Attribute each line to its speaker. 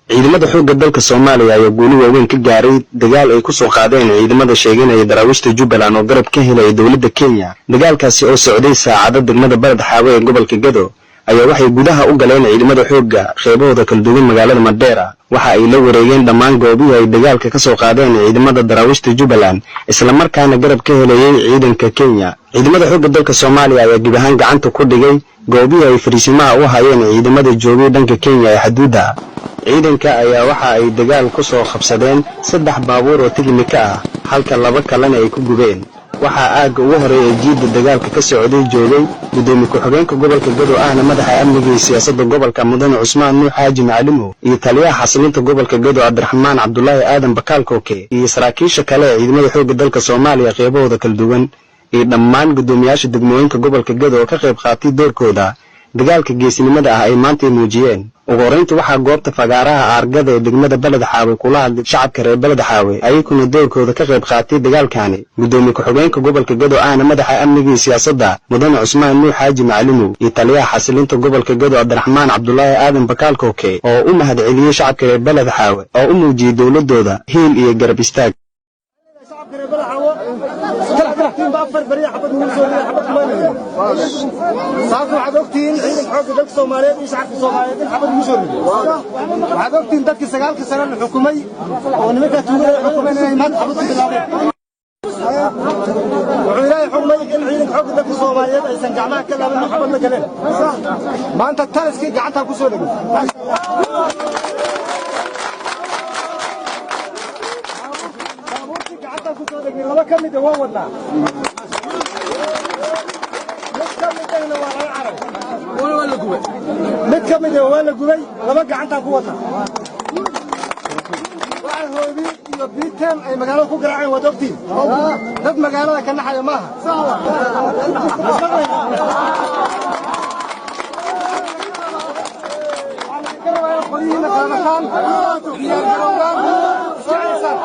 Speaker 1: Ciidamada xoogga dalka Soomaaliya ayaa guulo waaweyn ka gaaray dagaal ay ku soo qaadeen ciidamada sheeganaya daraawiishta Jubbaland oo garab ka helaya dowladda Kenya. Dagaalkaasi oo socday saacado degmada Baled Xaawe ee gobolka Gado ayaa waxay gudaha u galeen ciidamada xoogga qeybahooda kala duwan magaalada Mandheera. Waxa ay la wareegeen dhammaan goobihii ay dagaalka ka soo qaadeen ciidamada daraawiishta Jubbaland, islamarkaana garab ka helayay ciidanka Kenya. Ciidamada xoogga dalka Soomaaliya ayaa gebi ahaan gacanta ku dhigay goobihii ay fariisimaha u hayeen ciidamada joogay dhanka Kenya ee xaduudda. Ciidanka ayaa waxa ay dagaal ku soo qabsadeen 3 baabuur oo tiknika ah, halka 2 kalena ay ku gubeen. Waxaa aagga ugu horeeya ee jiidda dagaalka ka socday joogay gudoomiye ku-xigeenka gobolka Gado ahna madaxa amniga iyo siyaasadda gobolka, Mudane Cusmaan Nuux Xaaji Macalimow, iyo taliyaha xasilinta gobolka Gado, Cabdiraxmaan Cabdulaahi Aadan Bakaal Kooke, iyo saraakiisha kale ee ciidamada xoogga dalka Soomaaliya qeybahooda kala duwan, iyo dhammaan guddoomiyaasha degmooyinka gobolka Gado oo ka qayb qaatay doorkooda dagaalka geesinimada ah ay maanta muujiyeen. Ugu horreynta waxaa goobta fagaaraha aargada ee degmada Baled Xaawe kula hadlay shacabka reer Baled Xaawe, ayaguna doorkooda ka qayb qaatay dagaalkani, gudoomiye ku-xigeenka gobolka Gado ahna madaxa amniga iyo siyaasadda, Mudane Cusmaan Nuux Xaaji Macalimow, iyo taliyaha xasilinta gobolka Gado, Cabdiraxmaan Cabdulaahi Aadan Bakaal Kooke, oo u mahadceliyey shacabka reer Baled Xaawe oo u muujiyey dowladooda hiil iyo garab istaag.
Speaker 2: Shacabka reer Baled Xaawo, tiinba 4 beriya xabad nugu soo riday, xabad kumaanaynin. Saaka waxaad ogtihiin ciidanka xoogga dalka Soomaaliyeed iyo shacabka Soomaaliyeed in xabad ugu soo riday. Waxaad ogtihiin dadkii 9-ka sano la xukumay oo nimankaa tuugada ay xukumeen inay maanta xabad u bilaabeen. Wuxuu Ilaahay xukmay in ciidanka xoogga dalka Soomaaliyeed aysan gacmaha ka laaban oo xabad la galeen. Maanta taliskii gacantaa ku soo dhegay. Baabuurtii gacantaa ku soo dhegnay 2 ka mid ah waa wadnaa, mid ka mid ahna waa laga caray, mid ka mid ah waa la gubay, 2 gacantaa ku wadnaa. Waxa hoobi iyo biitem ay magaalada ku garaaceen waad ogtiin. Dad magaalada ka naxaya maaha. Waxaan idinka rabaa inaad qoryihiina qaadataan, diyaargarowdaan, iska celisaan.